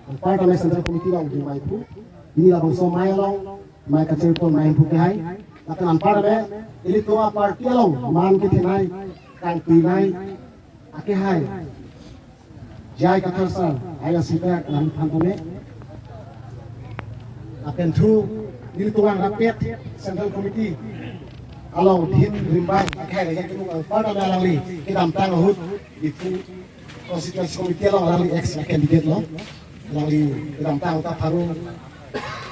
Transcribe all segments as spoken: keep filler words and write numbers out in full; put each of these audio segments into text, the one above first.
Anparta me Central Committee along ding mai phu. Pini labangso amei along amei kacharipon amei phu kehai. Lapen anparta me ilitum aparty along man kethenei kangtuinei akehai J I Kathar sir, I R C P alangliphan tame. Lapen thu nelitum angrapet Central Committee along ding rimbang akehai Raja Timung anparta me alangli kedamtang ahut Diphu Constituency Committee along alangli ex candidate lo. Alangli kedamtang ta pharo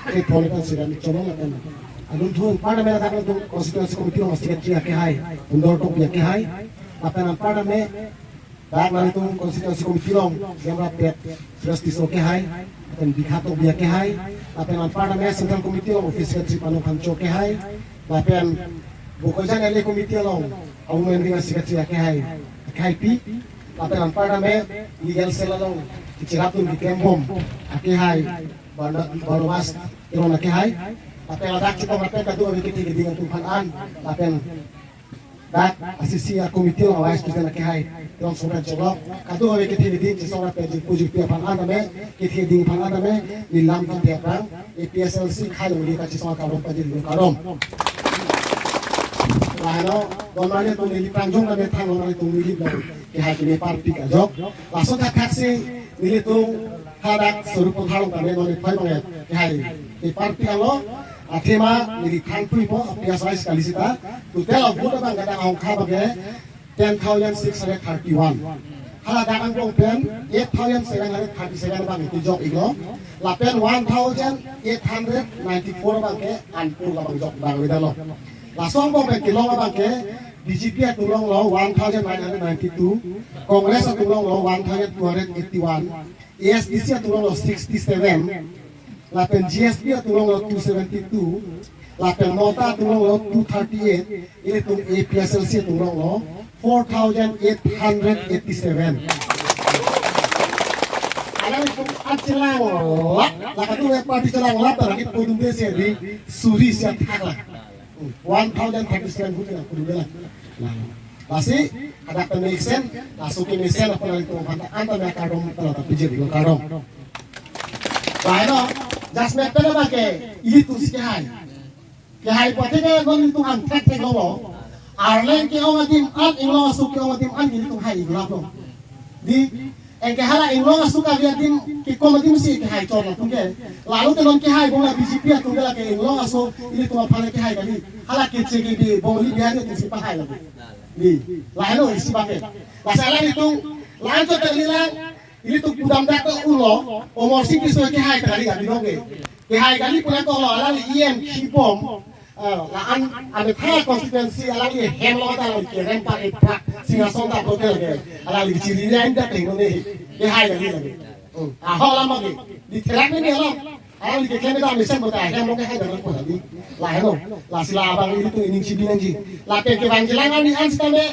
ke phone kan sudah mencoba lapen adun thu anparta me ladak Diphu Constituency Committee along secretary akehai Undor Tokbi akehai. Lapen anparta me dak nelitum Constituency Committee along Demrapet Suresh Tisso akehai, lapen Bikha Tokbi akehai, lapen anparta me Central Committee along Office Secretary Panung Phangcho akehai, lapen Bokajan L A Committee along Women Wing Secretary akehai, akehaipi, lapen anparta me Legal Cell along kachirap atum keklembom akehai Barna-, Barnabas Teron akehai, lapen ladak chikong lapen kadokave kethe keding atum aphan an, lapen dak A C C a committee along vice president akehai Teron Songpen Chonglok, kadokave kethe keding chesong lapen jingpu jingpi aphan an tame, kethe keding aphan an tame, nilam tangte aphrang A P H L C khei along kachesong akardom pajir kardom. Lahelo, don mane tung neli pranjong tame thang don mane tung neli dong kehai keme parpik ajok. Laso thakthak si nelitum hadak Sarupathar along tame non ithoi bang kehai ke parpik alo. Athema neli than puipo A P H L C kali sita. Total of vote abang kadang ahong kha bang ke ten thousand six hundred thirty-one. Hala dak angbong pen eight thousand seven hundred thirty-seven abang kejok iklo. Lapen one thousand eight hundred ninety-four abang ke anpur labang jok bang wedalo. Laso angbong pen kelong abang ke B J P atum longlo one thousand nine hundred ninety-two, Congress atum longlo one thousand two hundred eighty-one, A S D C atum longlo sixty-seven, lapen G S P atum longlo two seventy-two, lapen MOTA atum longlo two thirty-eight, ilitum A P H L C atum longlo four thousand eight hundred eighty-seven. Alanglitum achelang lap, la kadokave party chelang lap, ta lagi pudum de seri suri sia thak la. One thousand thirty-seven vote na kudu bela. Nah, lasi ada pemesen, laso kemesen apa nanti tuh kata anta na kardom kalau tapi jadi lo kardom. Baik no, just me pernah pakai ini tuh si kehai. Kehai pakai kan non itu antek tek lo. Arleng ke-ong adim an, inglong aso ke-ong adim an, ini tuh hai iglap lo. Di, eh, ke hala inglong aso kali adim, kekom adim si kehai chon atum ke. Lalu ke non kehai bong la B J P atum ke lake inglong aso, ilitum aphan kehai kali. Hala kece ke di bong li biar atum si pahai lagi. Di, lahelo isi pakai. Lasi alanglitum, la-an chot kali lang, ilitum pudam dak ke ulo, Amarsing Tisso kehai kali ya, binong ke. Kehai kali pura ko lo, alangli E M kibom, eh, la-an, ame tha constituency alangli hem lo ta lo kerem pa eprak, singhason ta hotel ke, alangli chiri ni anda teng ne, kehai kali lagi. Hmm. Ahok lam bagi, di therak ni ni alam, alangli keklem ta mesen bota hem lo kehai dak ko lagi. Lahelo, lasi la abang ilitum ining chibi nangji. Lapen kevang jilang ani an sitame,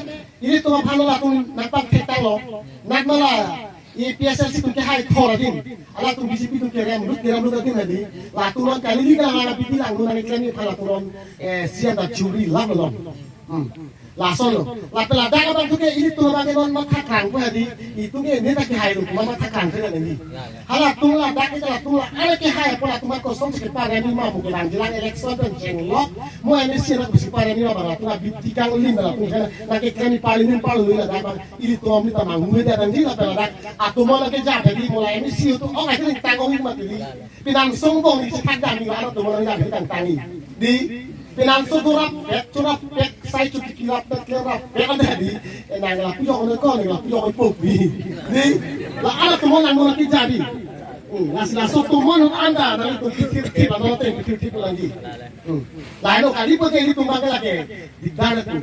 ilitum aphan latum nangpangthek tanglo, nat mala, A P H L C atum kehai thor adim. Halatum B J P atum kerem lut kerem lut adim hadi. Latum non kali ni kala la B J P lang nun ani klem ni phan latum non, eh, sian ta churi lam lom. Hmm. Lason lo. Lapen ladak abang tuke ilitum abang ke non matha kang ko hadi. Itum ke ne ta kehai lo, matha kang ke na ni. Halatum ladak ke latum la, ala kehai apo latum ma kosong si keparemi ma bu kelang jilang election pen chenglok. Mo M A C na kusi paremi ma bang latum la B J P kang lim latum ke na keklem ni pali nim palu ladak abang. Ilitum ni ta manghu dia dan di lapen ladak atum la keja tadi mo la M A C atum ong aja ning tang ong ma tadi. Pinang song bong ni si thak dan ni la atum la ya tang tang ni. Di pinang so durap pek, durap pek, sai chuki kilap pek, kilap pek kan tadi. Eh, nang la puyok ne ko, nang la puyok ne pok ni. Di la atum la mo la keja di. Hmm, lasi laso atum anda nang itu kithir thip, ano teng kithir thip lagi. Hmm. Lahelo kali pakai ilitum bang ke lake. Di dan itu.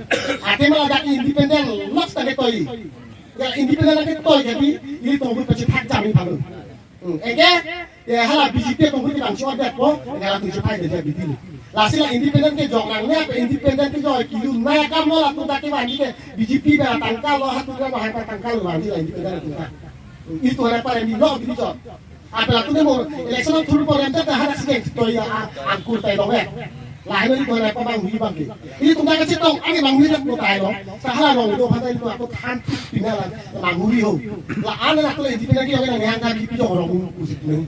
Athema ladak independent lok ta ketoi. Ya, independent lagi toi jadi, ilitum bui pachethak jam ni baru. Hmm, eke, ya hala B J P atum bui kita chua dia ko, ya latum chepai dia jadi dili. Lasi la independent kejok nang ne, apa independent kejok kilu na kam lo latum ta kevan ke B J P ba tangka lo hatu na hai pa tangka lo van la independent atum ta. Hmm, itu hara pa ni lo di jok. Apa latum ne mo election thur por em ta hara si toi ya, a-, angkur tai lo ya. Lahai lo ilitum aphan pamanghu abang ke. Ilitum ta kachetong, ani manghu dak lo tahai lo. Seta hala rong do aphan ta ilitum ako than pina la manghu ho. La-an la ako le independent ke nang yang ta kipi jong rong pusi nang.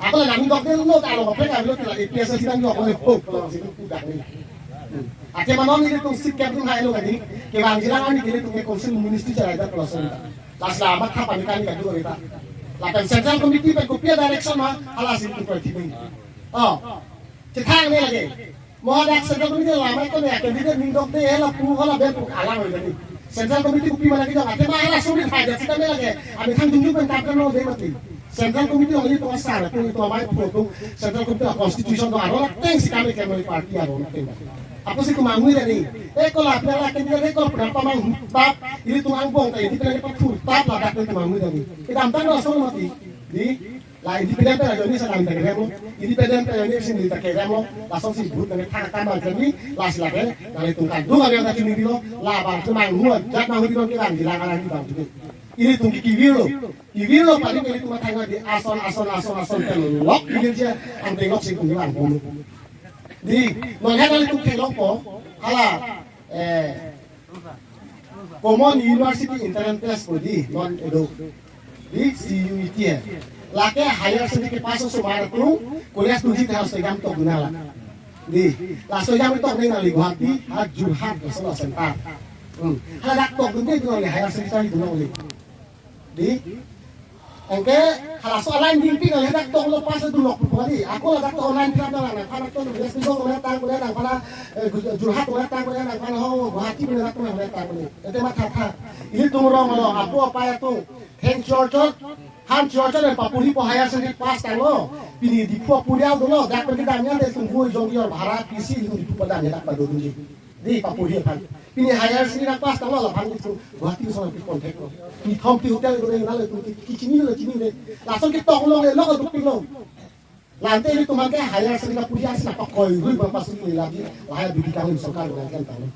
Ako la nang dokde lo ta rong kaprek lo ta la A P H L C nang jong ko le ho. Ko la si ku dak ni. Ake manon ilitum sikap atum hai lo kadi. Kevangjilang ani ke ilitum ke council ministry chara dak lo so. Lasi la matha panikan ni kadu kita. Lapen central committee pen kopi a direction ma, hala si ilitum ko thipin. Oh. Chethangne lake. Mo hadak central committee lamai ko ne candidate ning dokde, lapu hala ben pu alang oi kadi. Central committee kopi mana kejong, ate ma hala suri thai jat sitame lake. Amethang dungjung pen kam kan lo de mati. Central committee ong ilitum asar, ilitum amei pu atum. Central committee constitution do aro ateng si kam ke noi party aro ateng. Apotsi ilitum manghu kadi. Eko la pela candidate eko pernah pamanghu tap, ilitum angbong ta independent pathur tap ladak ilitum manghu kadi. Kedamtang laso mati. Di la independent pen ajoine si nang ta kerem lo, independent pen ajoine si nang ta kerem lo, lasonsi vote nang thang akam abang kami, lasi lake, nanglitum kangtung kami angka chini dilo, labang si manghu ajat manghu dilo kevangjilang arni abang dilo. Ilitum ke kevir lo, kevir lo paling ilitum matha nang di ason, ason, ason, ason, pen lok kevir je, angteng lok si ilitum kevang bom. Di, non hai nanglitum theklongpo, hala, eh, Common University Entrance Test ko di, non edo. Di C U E T hai. Lake higher secondary kepass osomar atum, college dunji ta hostel jam tok dun la. Di, laso jam tok ni nangli Guwahati, ha Jorhat, laso la center. Hmm. Hala dak tok dunde tu nangli higher secondary dunde. Di, anke halaso online dingpik nang ladak tong lo pass dunlok pu kali. Ako ladak tong online fill up nang nang, nangphan tong, yes, bisa nang tang ko nang, nangphan, eh, Gu-, Jorhat nang tang ko nang, nangphan ho Guwahati nang tang ko nang tang ko nang. Ete matha tha. Ilitum rong lo, apo apai atum. Heng chor chor, han chor chor, eh, papuri po higher secondary pass tanglo. Pini Diphu apuri au dolo, dak pergi damnya de tunggu jong jor bhara pisi ilitum Diphu padam ya dak pado dunji. Di papuri aphan. Pini higher secondary nang pass tanglo laphan ilitum Guwahati ke sonang pi contact lo. Pi thom pi hotel ko nang nalo ilitum ke chini lo chini le. Lason ke tong lo le lo ko duk pi lo. La ante ilitum aphan ke higher secondary puri asi na pakoi rui bang pass le lagi. Lahai bidi kang lim sorkar lo nang kan tanglo.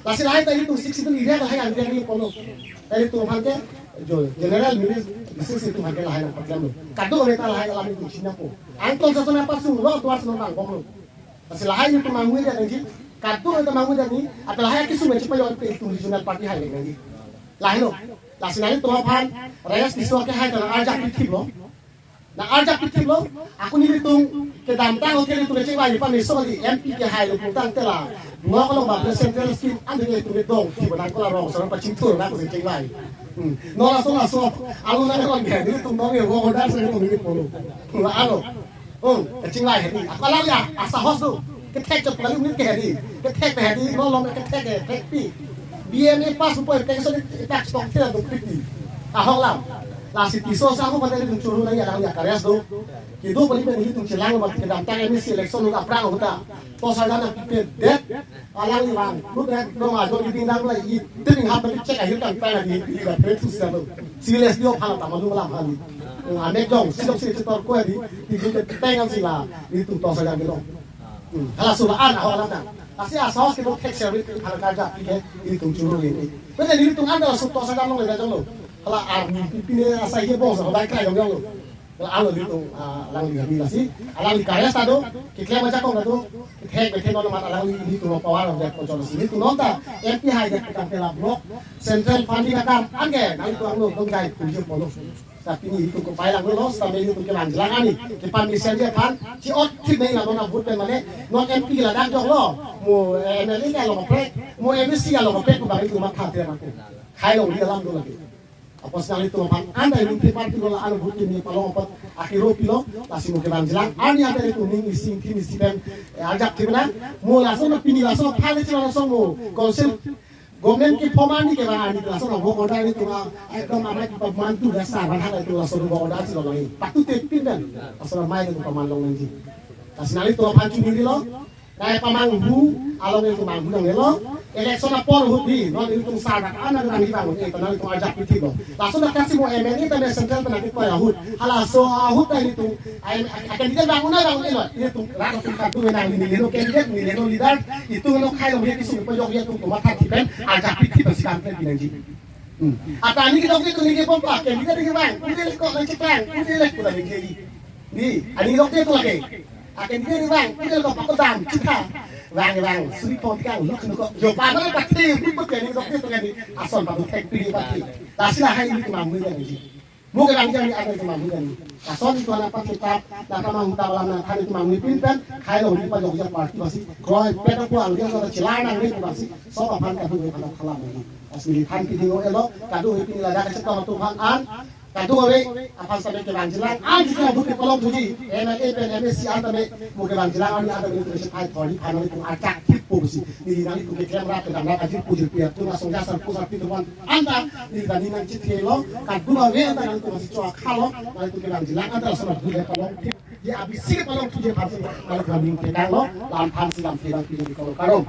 Lasi lahai ta ilitum sixth schedule area lahai ang dia ni polo. Ilitum aphan ke jo general merit basis ilitum aphan ke lahai nang paklem lo. Kado kami ta lahai alam ilitum china po. Angton sasana pasung lo tuar senang bang bom lo. Lasi lahai ilitum manghu kadi nangji, kado ilitum manghu kadi, ata lahai akesung nangji payong ilitum regional party hai nangji. Lahai lo, lasi nanglitum aphan, Rajesh Tisso ke hai ta nang arjap pithip lo. Nang arjap pithip lo, ako nelitum kedamtang hotel ilitum kecheng bai pa meso kali M P ke hai lo putang tela. Ngok lo ba central scheme ande ilitum dong, ti ba nang ko la rong sorong pachingthur nang ko kecheng bai. Hmm. No laso laso, alo nang ron ke, nelitum dong ye, ngok order si ilitum neli polo. Alo. Oh, kachingvai hedi. Ako alangli asahos do. Kethek chot kali unit ke hedi. Kethek pe hedi, no long kethek ke, thek pi. B M A pass upo, pension tax tok thira do pi pi. Ahok lam. Lasi Tisso sahu pada ilitum churu nang alangli akares do. Kedo pali pen ilitum chelang mat kedamtang M A C election lo aphrang ahut ta. Tos Sajar nangpipedet. Alangli vang, lut ret dong ajo di ding dang lai, i ding hap balik cek ahir kan tang di, di la pret sus ya lo. Civil S D O phala tama lu malam hali. Hmm, amek jong, sidok si chetor ko di, di di teng ang sila, di tu Tos Sajar di dong. Hmm, hala sula an, aho hala tang. Asi asahos ke dong thek service, hala karja, ike, di tung churu ini. Benda di tung anda su Tos Sajar long le jong lo. Hala army, pine asa ye bong sa, hodai krai jong jong lo. Alo ilitum, ah, alangli hadi lasi, alangli karya ta do, keklem ajakong ta do, kethek bethen non mat alangli ilitum power of that control si. Ilitum non ta, M P hai dak kam pela block, central funding akam, anke, nangtum angno, dong jai, kunjir polo. Tapi ni ilitum ko pai lang lo, sampai ilitum ke lang jelang ani, ke pan mesen dia pan, si ot thik nai la non vote pen mane, non M P la dak jok lo, mo, eh, M L A ka lo kaprek, mo M A C ka lo kaprek, ko bang ilitum mat khat dia mate. Khai lo, di dalam do lagi. Apot nanglitum aphan anda ilitum party ko la anu buti ni palong apot akiro pilo, lasi mo kevang jelang ani anda ilitum ning isi isi pen, eh, ajak thibna mo laso na pini laso phale chila laso mo council government ke form ani kevang ani laso na work order ilitum a ekdom amai kipa mantu dasar ban hal ilitum laso work order si lo lagi. Patut te pin dan laso na mai ilitum paman long nangji. Lasi nanglitum aphan chini lo. Nai pamanghu, along ilitum manghu nang lo. Election apor ahut di, non ilitum sardak ana nang di bangun, eh, tanang ilitum ajak pithip lo. Laso na kasi mo M L A ta me central ta nang koi ahut. Halaso ahut ta ilitum, ai, akan dia bangun na bangun ilo. Ilitum, rang tum kan tu menang ni leno candidate, ni leno leader, itu no khai lo ye kisung pajok ye tum matha thip pen, ajak pithip si kam pen pinangji. Hmm. Ata ani kedok itu ni ke pompa, candidate ni bang, udah lek kok nang cekang, udah lek kuda ni jadi. Di, ani kedok itu lagi. Akan dia ni bang, udah kok pakai dam, cekang. Rang rang, suri pon tikang, lok lok. Yo, pa mana pati, bu pati ni, lok ni, tengah ni. Ason pa bu thek pi pati. Lasi lahai ini kemamui dan ini. Mo kevang jang ni ada kemamui dan ini. Ason itu anak pati tap, dapat mau huta alam na thani kemamui pin pen, khai lo ni pa Jogja party basi. Kroi, peta ko ang dia so chelai nang ni basi. So apa kan kadu ni anak kalam ini. Asli than kidi ngo elo, kadu ni pin lada kachet tong tu phan an. Kadokave aphan sitame kevangjilang an, jika bu kepalong thuji, M L A pen M A C an tame mo kevangjilang an, an tame kevangjilang an thori phan nangtum archak thip po pusi. Neli nangtum keklem rat kedam rat ajir pujir piak tu asong jasar pusar pitu wan anta neli tani nangchithelo, kadokave anta nangtum si chua khalo, nangtum kevangjilang anta lason bu kepalong thip. Ya abisi kepalong thuji aphan si nangtum kevangjilang lo, lam phan si lam kevang pijak di kolong karom.